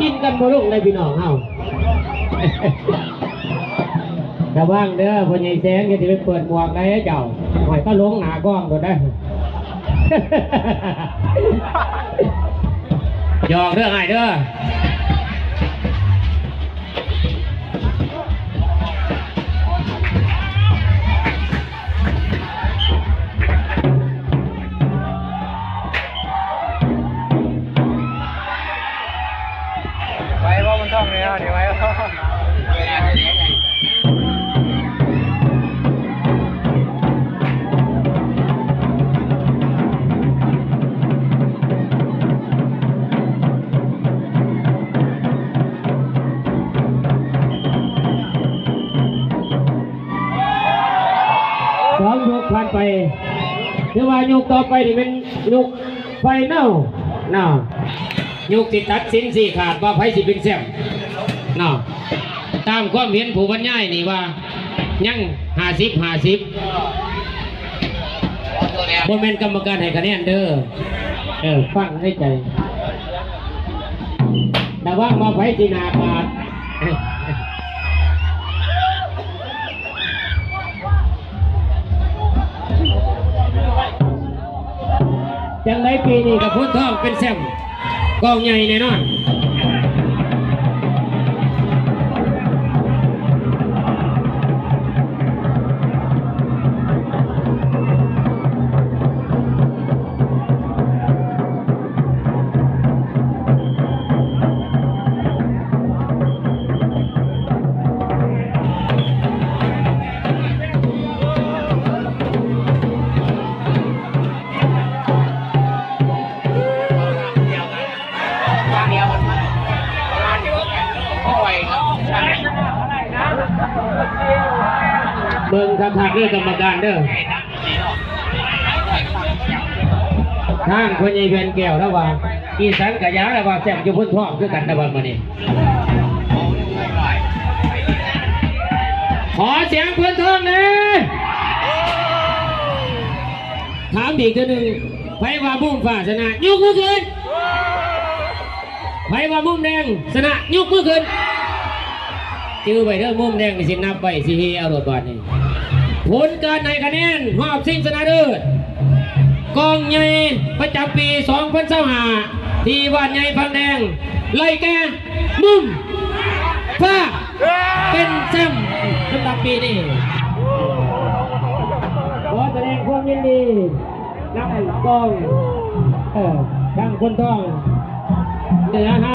ກິນກັນບໍ່ລົງເດ້ພີ່ນ້ອງເຮົາ. ລະວັງເດີ ພໍ່ໃຫຍ່ແສງ ຢ່າຊິໄປເປີດໝວກໄດ້ເຈົ້າ ຫ້ອຍ ເຂົາລົງໜ້າກ້ອງໂລດເດີ. ຫຍອກເດີອ້າຍເດີ. ໄຫວບໍ່ ບຸນທອງ ນີ້ເຮົານີ້ ໄຫວບໍ່? ສອງຍົກຜ່ານໄປ ຖືວ່າຍົກຕໍ່ໄປນີ້ແມ່ນຍົກໄຟນອລເນາະ ຍຸກທີ່ຕັດສິນຊີ້ຂາດວ່າໃຜຊິເປັນແຊ້ມເນາະ. ຕາມຄວາມເຫັນຜູ້ບັນຍາຍນີ້ວ່າຍັງຫ້າສິບຫ້າສິບ ບໍ່ແມ່ນກຳມະການໃຫ້ຄະແນນເດີ. ເອີ ຟັງໃນໃຈ ລະວັງວ່າໃຜຊິໜ້າບາດ. ຈັ່ງໃດປີນີ້ກໍໂພນທອງເປັນແຊ້ມກອງໃຫຍ່ແນ່ນອນ. ເບິ່ງຄັກໆເດີກຳມະການເດີ. ທາງພໍ່ໃຫຍ່ແວ່ນແກ້ວລະວ່າ ອີສານກະຢາລະວ່າ ແຊມຢູ່ໂພນທອງຄືກັນນະ ບາດມື້ນີ້ ຂໍສຽງໂພນທອງແດ່. ຖາມອີກເທື່ອໜຶ່ງ ໃຜວ່າມຸມຟ້າຊະນະ ຍົກມືຂຶ້ນ. ໃຜວ່າມຸມແດງຊະນະ ຍົກມືຂຶ້ນ. ຈື່ໄວ້ເດີ ມຸມແດງນີ້ຊິນັບໄວ້ ຊິເຮເອົາໂລດບາດນີ້. ຜົນການໃຫ້ຄະແນນຮອບຊິງຊະນະເລີດ ກອງໃຫຍ່ປະຈຳປີສອງພັນຊາວຫ້າ ທີ່ບ້ານໃຫຍ່ຝັ່ງແດງ ໄດ້ແກ່ ມຸມຟ້າ ເປັນແຊ້ມສຳລັບປີນີ້. ຂໍສະແດງຄວາມຍິນດີນຳກອງ ເອີ ທາງໂພນທອງເໜືອ.